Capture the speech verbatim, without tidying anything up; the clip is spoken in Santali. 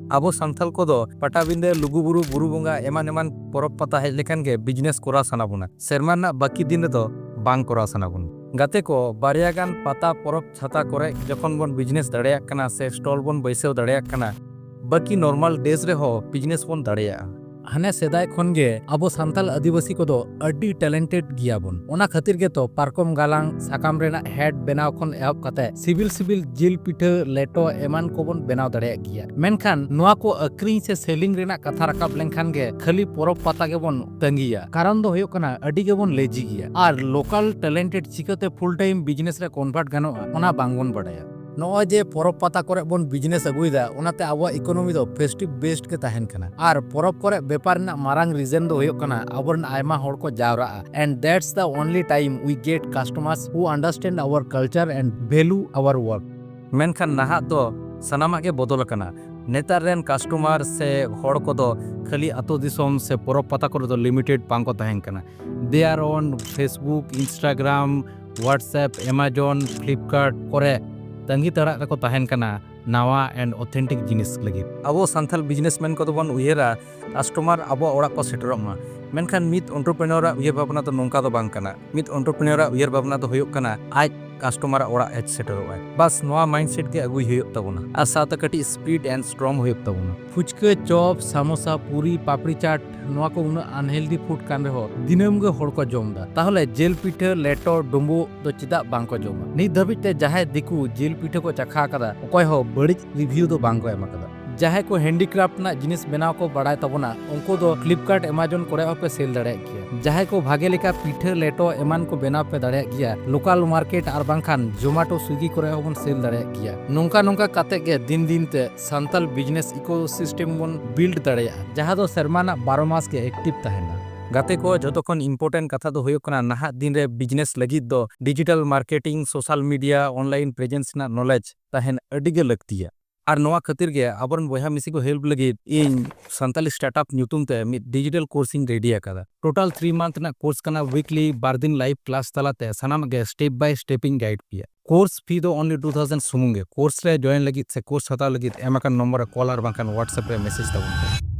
ᱟᱵᱚ ᱥᱟᱱᱛᱟᱲ ᱠᱚᱫᱚ ᱯᱟᱴᱟᱵᱤᱸᱫᱟᱹ, ᱞᱩᱜᱩᱵᱩᱨᱩ, ᱵᱩᱨᱩ ᱵᱚᱸᱜᱟ ᱮᱢᱟᱱ ᱮᱢᱟᱱ ᱯᱚᱨᱚᱵᱽ ᱯᱟᱛᱟ ᱦᱮᱡ ᱞᱮᱠᱷᱟᱱ ᱜᱮ ᱵᱤᱡᱽᱱᱮᱥ ᱠᱚᱨᱟᱣ ᱥᱟᱱᱟ ᱵᱚᱱᱟ᱾ ᱥᱮᱨᱢᱟ ᱨᱮᱱᱟᱜ ᱵᱟᱹᱠᱤ ᱫᱤᱱ ᱨᱮᱫᱚ ᱵᱟᱝ ᱠᱚᱨᱟᱣ ᱥᱟᱱᱟ ᱵᱚᱱᱟ᱾ ᱜᱟᱛᱮ ᱠᱚ, ᱵᱟᱨᱭᱟ ᱜᱟᱱ ᱯᱟᱛᱟ ᱯᱚᱨᱚᱵᱽ ᱪᱷᱟᱛᱟ ᱠᱚᱨᱮ ᱡᱚᱠᱷᱚᱱ ᱵᱚᱱ ᱵᱤᱡᱽᱱᱮᱥ ᱫᱟᱲᱮᱭᱟᱜ ᱠᱟᱱᱟ ᱥᱮ ᱥᱴᱚᱞ ᱵᱚᱱ ᱵᱟᱹᱭᱥᱟᱹᱣ ᱫᱟᱲᱮᱭᱟᱜ ᱠᱟᱱᱟ, ᱵᱟᱹᱠᱤ ᱱᱚᱨᱢᱟᱞ ᱰᱮᱡ ᱨᱮᱦᱚᱸ ᱵᱤᱡᱽᱱᱮᱥ ᱵᱚᱱ ᱫᱟᱲᱮᱭᱟᱜᱼᱟ᱾ ᱦᱟᱱᱮ ᱥᱮᱫᱟᱭ ᱠᱷᱚᱱ ᱜᱮ ᱟᱵᱚ ᱥᱟᱱᱛᱟᱲ ᱟᱹᱫᱤᱵᱟᱹᱥᱤ ᱠᱚᱫᱚ ᱟᱹᱰᱤ ᱴᱮᱞᱮᱱᱴᱮᱰ ᱜᱮᱭᱟ ᱵᱚᱱ᱾ ᱚᱱᱟ ᱠᱷᱟᱹᱛᱤᱨ ᱜᱮᱛᱚ ᱯᱟᱨᱠᱚᱢ ᱜᱟᱞᱟᱝ, ᱥᱟᱠᱟᱢ ᱨᱮᱱᱟᱜ ᱦᱮᱴ ᱵᱮᱱᱟᱣ ᱠᱷᱚᱱ ᱮᱦᱚᱵ ᱠᱟᱛᱮ ᱥᱤᱵᱤᱞ ᱥᱤᱵᱤᱞ ᱡᱤᱞ ᱯᱤᱴᱷᱟᱹ, ᱞᱮᱴᱚ ᱮᱢᱟᱱ ᱠᱚᱵᱚᱱ ᱵᱮᱱᱟᱣ ᱫᱟᱲᱮᱭᱟᱜ ᱜᱮᱭᱟ᱾ ᱢᱮᱱᱠᱷᱟᱱ ᱱᱚᱣᱟ ᱠᱚ ᱟᱹᱠᱷᱨᱤᱧ ᱥᱮ ᱥᱮᱞᱤᱝ ᱨᱮᱱᱟᱜ ᱠᱟᱛᱷᱟ ᱨᱟᱠᱟᱵ ᱞᱮᱱᱠᱷᱟᱱ ᱜᱮ ᱠᱷᱟᱹᱞᱤ ᱯᱚᱨᱚᱵᱽ ᱯᱟᱛᱟ ᱜᱮᱵᱚᱱ ᱛᱟᱺᱜᱤᱭᱟ᱾ ᱠᱟᱨᱚᱱ ᱫᱚ ᱦᱩᱭᱩᱜ ᱠᱟᱱᱟ ᱟᱹᱰᱤ ᱜᱮᱵᱚᱱ ᱞᱮᱡᱤ ᱜᱮᱭᱟ᱾ ᱟᱨ ᱞᱳᱠᱟᱞ ᱴᱮᱞᱮᱱᱴᱮᱰ ᱪᱤᱠᱟᱹᱛᱮ ᱯᱷᱩᱞ ᱴᱟᱭᱤᱢ ᱵᱤᱡᱽᱱᱮᱥ ᱨᱮ ᱠᱚᱱᱵᱷᱟᱨᱴ ᱜᱟᱱᱚᱜᱼᱟ, ᱚᱱᱟ ᱵᱟᱝᱵᱚᱱ ᱵᱟᱰᱟᱭᱟ᱾ ᱱᱚᱜᱼᱚᱭ ᱡᱮ ᱯᱚᱨᱚᱵᱽ ᱯᱟᱛᱟ ᱠᱚᱨᱮ ᱵᱚᱱ ᱵᱤᱡᱽᱱᱮᱥ ᱟᱹᱜᱩᱭᱮᱫᱟ, ᱚᱱᱟᱛᱮ ᱟᱵᱚᱣᱟᱜ ᱤᱠᱳᱱᱚᱢᱤ ᱫᱚ ᱯᱷᱮᱥᱴᱤᱵᱷ ᱵᱮᱥᱰ ᱜᱮ ᱛᱟᱦᱮᱱ ᱠᱟᱱᱟ᱾ ᱟᱨ ᱯᱚᱨᱚᱵᱽ ᱠᱚᱨᱮ ᱵᱮᱯᱟᱨ ᱨᱮᱱᱟᱜ ᱢᱟᱨᱟᱝ ᱨᱤᱡᱚᱱ ᱫᱚ ᱦᱩᱭᱩᱜ ᱠᱟᱱᱟ ᱟᱵᱚᱨᱮᱱ ᱟᱭᱢᱟ ᱦᱚᱲ ᱠᱚ ᱡᱟᱣᱨᱟᱜᱼᱟ, and that's the only time we get customers who understand our culture and value our work. ᱢᱮᱱᱠᱷᱟᱱ ᱱᱟᱦᱟᱜ ᱫᱚ ᱥᱟᱱᱟᱢᱟᱜ ᱜᱮ ᱵᱚᱫᱚᱞ ᱟᱠᱟᱱᱟ᱾ ᱱᱮᱛᱟᱨ ᱨᱮᱱ ᱠᱟᱥᱴᱚᱢᱟᱨ ᱥᱮ ᱦᱚᱲ ᱠᱚᱫᱚ ᱠᱷᱟᱹᱞᱤ ᱟᱛᱳ ᱫᱤᱥᱚᱢ ᱥᱮ ᱯᱚᱨᱚᱵᱽ ᱯᱟᱛᱟ ᱠᱚᱨᱮ ᱫᱚ ᱞᱤᱢᱤᱴᱮᱰ ᱵᱟᱝ ᱠᱚ ᱛᱟᱦᱮᱱ ᱠᱟᱱᱟ᱾ They are on Facebook, Instagram, WhatsApp, Amazon, Flipkart ᱠᱚᱨᱮ ᱛᱟᱺᱜᱤ ᱛᱟᱲᱟᱜ ᱨᱮᱠᱚ ᱛᱟᱦᱮᱱ ᱠᱟᱱᱟ ᱱᱟᱣᱟ and authentic ᱡᱤᱱᱤᱥ ᱞᱟᱹᱜᱤᱫ᱾ ᱟᱵᱚ ᱥᱟᱱᱛᱟᱲ ᱵᱤᱡᱽᱱᱮᱥᱢᱮᱱ ᱠᱚᱫᱚ ᱵᱚᱱ ᱩᱭᱦᱟᱹᱨᱟ ᱠᱟᱥᱴᱚᱢᱟᱨ ᱟᱵᱚᱣᱟᱜ ᱚᱲᱟᱜ ᱠᱚ ᱥᱮᱴᱮᱨᱚᱜ ᱢᱟ, ᱢᱮᱱᱠᱷᱟᱱ ᱢᱤᱫ ᱚᱱᱴᱨᱚᱯᱨᱮᱱᱚᱨᱟᱜ ᱩᱭᱦᱟᱹᱨ ᱵᱷᱟᱵᱽᱱᱟ ᱫᱚ ᱱᱚᱝᱠᱟ ᱫᱚ ᱵᱟᱝ ᱠᱟᱱᱟ᱾ ᱢᱤᱫ ᱚᱱᱴᱨᱚᱯᱨᱮᱱᱚᱨᱟᱜ ᱩᱭᱦᱟᱹᱨ ᱵᱷᱟᱵᱽᱱᱟ ᱫᱚ ᱦᱩᱭᱩᱜ ᱠᱟᱱᱟ ᱟᱡ ᱠᱟᱥᱴᱚᱢᱟᱨᱟᱜ ᱚᱲᱟᱜ ᱦᱮᱡ ᱥᱮᱴᱮᱨᱚᱜ ᱟᱭ᱾ ᱵᱟᱥ, ᱱᱚᱣᱟ ᱢᱟᱭᱤᱱᱰᱥᱮᱴ ᱜᱮ ᱟᱹᱜᱩᱭ ᱦᱩᱭᱩᱜ ᱛᱟᱵᱚᱱᱟ, ᱟᱨ ᱥᱟᱶᱛᱮ ᱠᱟᱹᱴᱤᱡ ᱥᱯᱤᱨᱤᱴ ᱮᱱᱰ ᱥᱴᱨᱚᱝ ᱦᱩᱭᱩᱜ ᱛᱟᱵᱚᱱᱟ᱾ ᱯᱷᱩᱪᱠᱟᱹ, ᱪᱚᱯ, ᱥᱟᱢᱳᱥᱟ, ᱯᱩᱨᱤ, ᱯᱟᱯᱲᱤ ᱪᱟᱴ, ᱱᱚᱣᱟ ᱠᱚ ᱩᱱᱟᱹᱜ ᱟᱱᱦᱮᱞᱫᱤ ᱯᱷᱩᱰ ᱠᱟᱱ ᱨᱮᱦᱚᱸ ᱫᱤᱱᱟᱹᱢ ᱜᱮ ᱦᱚᱲ ᱠᱚ ᱡᱚᱢ ᱮᱫᱟ᱾ ᱛᱟᱦᱚᱞᱮ ᱡᱤᱞ ᱯᱤᱴᱷᱟᱹ, ᱞᱮᱴᱚ, ᱰᱩᱸᱵᱩᱜ ᱫᱚ ᱪᱮᱫᱟᱜ ᱵᱟᱝ ᱠᱚ ᱡᱚᱢᱟ? ᱱᱤᱛ ᱫᱷᱟᱹᱵᱤᱡ ᱛᱮ ᱡᱟᱦᱟᱸᱭ ᱫᱤᱠᱩ ᱡᱤᱞ ᱯᱤᱴᱷᱟᱹ ᱠᱚ ᱪᱟᱠᱷᱟ ᱟᱠᱟᱫᱟ, ᱚᱠᱚᱭ ᱦᱚᱸ ᱵᱟᱹᱲᱤᱡ ᱨᱤᱵᱷᱤᱭᱩ ᱫᱚ ᱵᱟᱝ ᱠᱚ ᱮᱢ ᱟᱠᱟᱫᱟ᱾ ᱡᱟᱦᱟᱸᱭ ᱠᱚ ᱦᱮᱱᱰᱤᱠᱨᱟᱯᱴ ᱨᱮᱱᱟᱜ ᱡᱤᱱᱤᱥ ᱵᱮᱱᱟᱣ ᱠᱚ ᱵᱟᱲᱟᱭ ᱛᱟᱵᱚᱱᱟ, ᱩᱱᱠᱩ ᱫᱚ ᱯᱷᱞᱤᱯᱠᱟᱨᱴ, ᱮᱢᱟᱡᱚᱱ ᱠᱚᱨᱮ ᱦᱚᱸᱯᱮ ᱥᱮᱞ ᱫᱟᱲᱮᱭᱟᱜ ᱜᱮᱭᱟ᱾ ᱡᱟᱦᱟᱸᱭ ᱠᱚ ᱵᱷᱟᱜᱮ ᱞᱮᱠᱟ ᱯᱤᱴᱷᱟᱹ, ᱞᱮᱴᱚ ᱮᱢᱟᱱ ᱠᱚ ᱵᱮᱱᱟᱣ ᱯᱮ ᱫᱟᱲᱮᱭᱟᱜ ᱜᱮᱭᱟ, ᱞᱳᱠᱟᱞ ᱢᱟᱨᱠᱮᱴ ᱟᱨ ᱵᱟᱝᱠᱷᱟᱱ ᱡᱚᱢᱟᱴᱳ, ᱥᱣᱤᱜᱤ ᱠᱚᱨᱮ ᱦᱚᱸᱵᱚᱱ ᱥᱮᱞ ᱫᱟᱲᱮᱭᱟᱜ ᱜᱮᱭᱟ᱾ ᱱᱚᱝᱠᱟ ᱱᱚᱝᱠᱟ ᱠᱟᱛᱮ ᱜᱮ ᱫᱤᱱ ᱫᱤᱱ ᱛᱮ ᱥᱟᱱᱛᱟᱲ ᱵᱤᱡᱽᱱᱮᱥ ᱤᱠᱳᱥᱤᱥᱴᱮᱢ ᱵᱚᱱ ᱵᱤᱞᱰ ᱫᱟᱲᱮᱭᱟᱜᱼᱟ, ᱡᱟᱦᱟᱸ ᱫᱚ ᱥᱮᱨᱢᱟ ᱨᱮᱱᱟᱜ ᱵᱟᱨᱚ ᱢᱟᱥ ᱜᱮ ᱮᱠᱴᱤᱵᱷ ᱛᱟᱦᱮᱱᱟ᱾ ᱜᱟᱛᱮ ᱠᱚ, ᱡᱷᱚᱛᱚ ᱠᱷᱚᱱ ᱤᱢᱯᱚᱨᱴᱮᱱᱴ ᱠᱟᱛᱷᱟ ᱫᱚ ᱦᱩᱭᱩᱜ ᱠᱟᱱᱟ, ᱱᱟᱦᱟᱜ ᱫᱤᱱ ᱨᱮ ᱵᱤᱡᱽᱱᱮᱥ ᱞᱟᱹᱜᱤᱫ ᱫᱚ digital marketing, social media, online presence ᱨᱮᱱᱟᱜ ᱱᱚᱞᱮᱡᱽ ᱛᱟᱦᱮᱱ ᱟᱹᱰᱤ ᱜᱮ ᱞᱟᱹᱠᱛᱤᱭᱟ᱾ ᱟᱨ ᱱᱚᱣᱟ ᱠᱷᱟᱹᱛᱤᱨ ᱜᱮ ᱟᱵᱚᱨᱮᱱ ᱵᱚᱭᱦᱟ ᱢᱤᱥᱤ ᱠᱚ ᱦᱮᱞᱯ ᱞᱟᱹᱜᱤᱫ ᱤᱧ ᱥᱟᱱᱛᱟᱞᱤ ᱥᱴᱟᱨᱴᱟᱯ ᱧᱩᱛᱩᱢ ᱛᱮ ᱢᱤᱫ ᱰᱤᱡᱤᱴᱟᱞ ᱠᱳᱨᱥ ᱤᱧ ᱨᱮᱰᱤ ᱟᱠᱟᱫᱟ᱾ ᱴᱳᱴᱟᱞ ᱛᱷᱨᱤ ᱢᱟᱱᱛᱷ ᱨᱮᱱᱟᱜ ᱠᱳᱨᱥ ᱠᱟᱱᱟ᱾ ᱣᱤᱠᱞᱤ ᱵᱟᱨ ᱫᱤᱱ ᱞᱟᱭᱤᱵᱷ ᱠᱞᱟᱥ ᱛᱟᱞᱟᱛᱮ ᱥᱟᱱᱟᱢᱟᱜ ᱜᱮ ᱥᱴᱮᱯ ᱵᱟᱭ ᱥᱴᱮᱯ ᱤᱧ ᱜᱟᱭᱤᱰ ᱯᱮᱭᱟ᱾ course fee ᱫᱚ only two thousand ᱥᱩᱢᱩᱝ ᱜᱮ᱾ Course ᱨᱮ join ᱞᱟᱹᱜᱤᱫ ᱥᱮ course ᱦᱟᱛᱟᱣ ᱞᱟᱹᱜᱤᱫ ᱮᱢ ᱟᱠᱟᱱ ᱱᱚᱢᱵᱚᱨ ᱨᱮ call ᱟᱨ ᱵᱟᱝᱠᱷᱟᱱ WhatsApp ᱨᱮ message ᱛᱟᱵᱚᱱ ᱯᱮ᱾